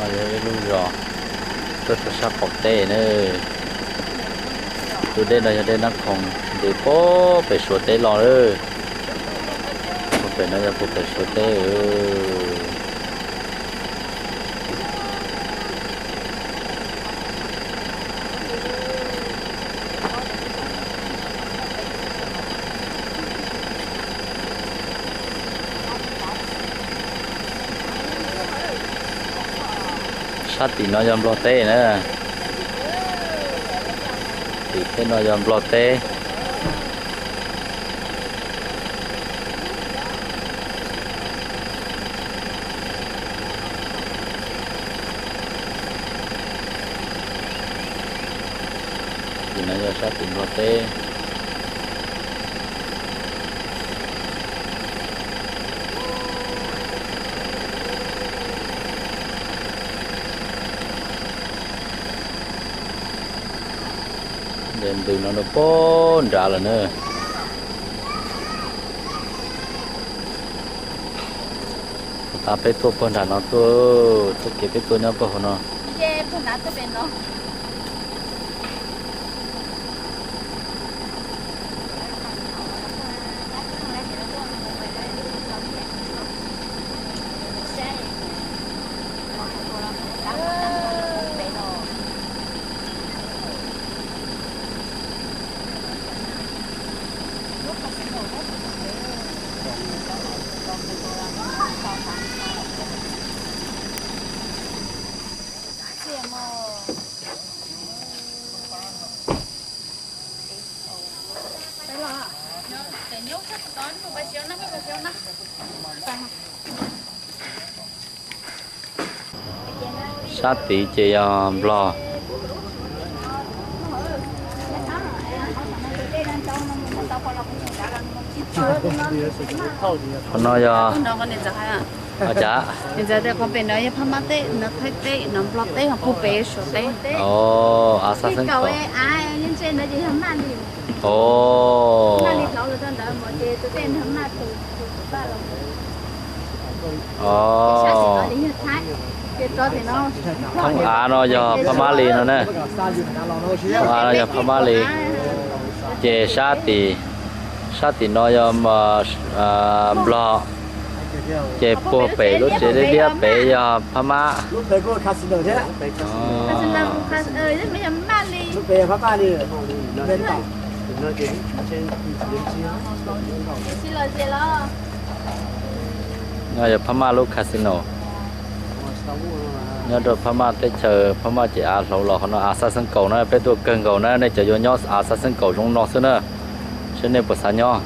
Yog ib lub zos tuaj txog sab qaum teb na. Tus dej no yog dej Nab Khoom ntws puag pem Suav teb los lawm. Puag pem no yog puag pem Suav teb. Sab tim no yog Nplog teb na. Tim tej no yog Nplog teb. Tim no yog sab tim Nplog teb. Ntws no rau puag nrad lawm na. Thaum tas peb tuaj puag nram no tuaj, txoj kev peb tuaj nyob puag hauv no. Sab tid ces yog Nplog. Qhov no yog, cas, qhov pem no yog Phab Mab teb, no Thaib teb, no Nplog teb, ho puag pem Suav teb. Av xab xeeb kaum. Thoob av no yog Phab Mab Lis no na. Thoob av no yog Phab Mab Lis. Ces sab tim, sab tim no yog Nplog. Ces puag pem lub tsev diab diab pem yog Phab Mab. No yog Phab Mab lub casino. Nyob rau Phab Mab teb chaws, Phab Mab ces av hlau los qhov no av xab xeeb kaum na, peb tuaj kawg nkaus na, nej cov yuav nyob av xab xeeb kaum zoo no xwb na, seb nej puas xav nyob.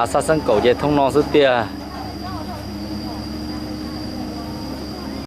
Av xab xeeb kaum ces thoob no xwb tiag.